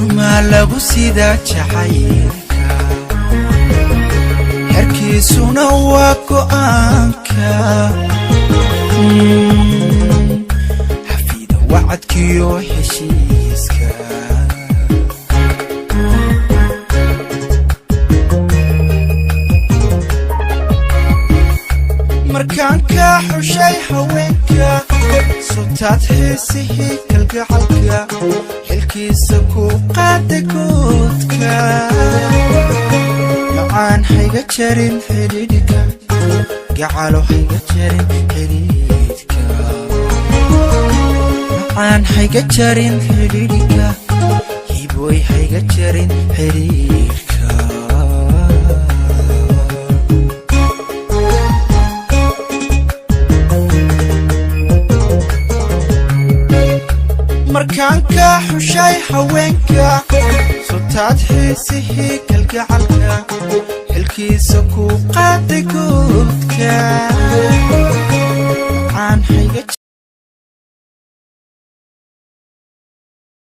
Xurmaa lagu sidaa jacaylka, xerkiisuna waa go'aanka. Xafida wacadkiyo heshiiska. Markaan kaa xushay haweenka, sutaad xiisihii kalgacalka, xilkiisa ku qaada goodka. Macaan hayga jarin xidhiidhka, gacalo hayga jarin xidhiidhka. Macaan hayga jarin xidhiidhka, hiboy hayga jarin xidhiidhka. Markaan kaa xushay haweenka, sutaad xiisihii kalgacalka, xilkiisa ku qaaday.